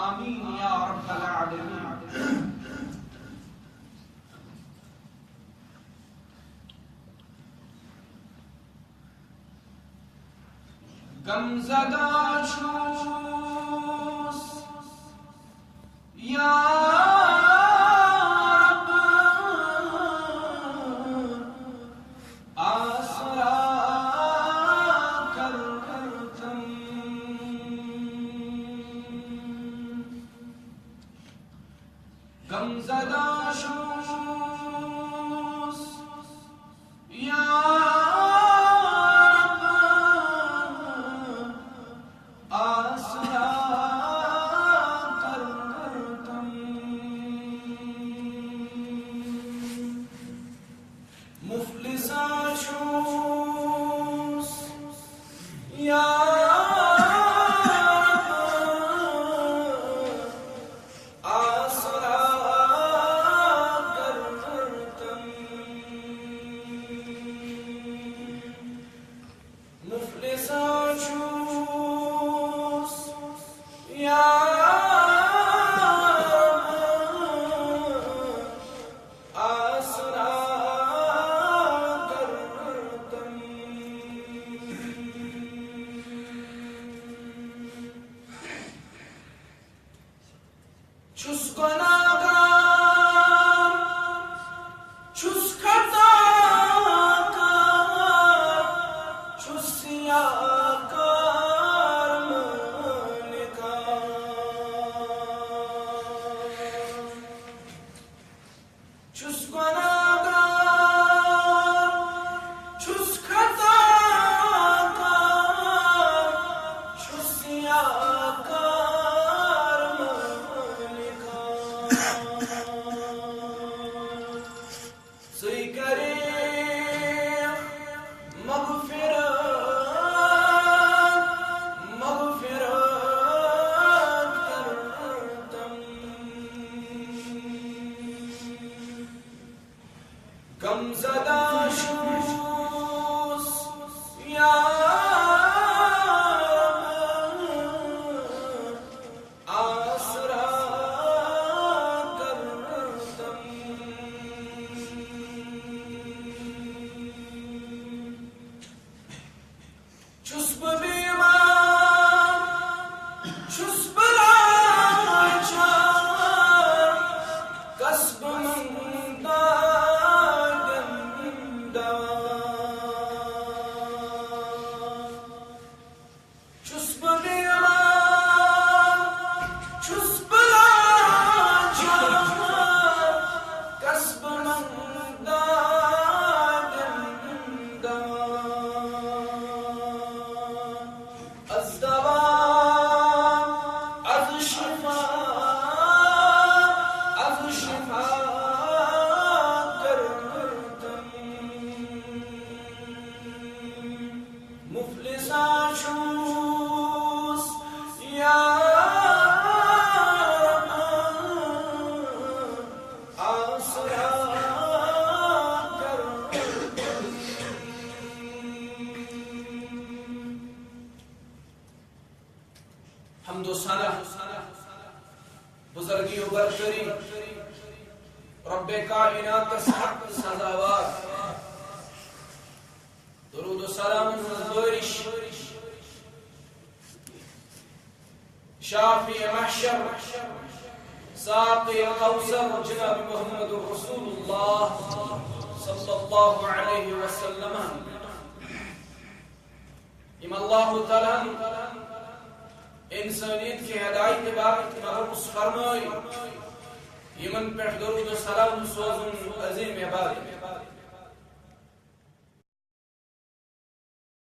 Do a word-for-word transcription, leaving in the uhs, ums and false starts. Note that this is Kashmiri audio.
آمین یا رب العالمین۔ غمزدہ چھُس یا رب، آسرا کر تم۔ غمزدہ چھُس یا رب، آسرا کر تم۔ مفلسا چھُس یا رب، آسرا کر تم۔ مفلسا چھُس یا رب، آسرا کر تم۔ چھُس گناہگار، چھُس خطا کار، چھُس سیاہ کار مٲنِکار۔ چھُس گناہگار، چھُس خطا کار، چھُس سیاہ کار مٲنِکار۔ ژٕے کَرے مغفرت، مغفرت کر تم۔ غمزدہ چھُس یا رب، آسرا کر تم۔ چھُس بہٕ بیمار، چھُس بہٕ لاچار، کس بہٕ منٛگہٕ دادٮ۪ن دوا۔ چھُس بہٕ بیمار، چھُس بہٕ لاچار، کس بہٕ منٛگہٕ دادٮ۪ن دوا۔ از دوا، از شفا، از شفا کر تم۔ مفلسا چھُس یا رب، آسرا کر۔ حمد و ثنا، بزرگی و برتری، رب کائناتس حق سزاوار۔ درود و سلامن ہٕنٛز بٲرِش، شافع محشر، ساقی کوثر، جناب محمد رسول اللہ صلی اللہ علیہ وسلم۔ یِم اللہ تعالیٰ ہن انسانیت کی ہدایت باپتھ مبعوث فرمٲے، یِمن پٮ۪ٹھ درود و سلام سوزُن عظیم عبادت۔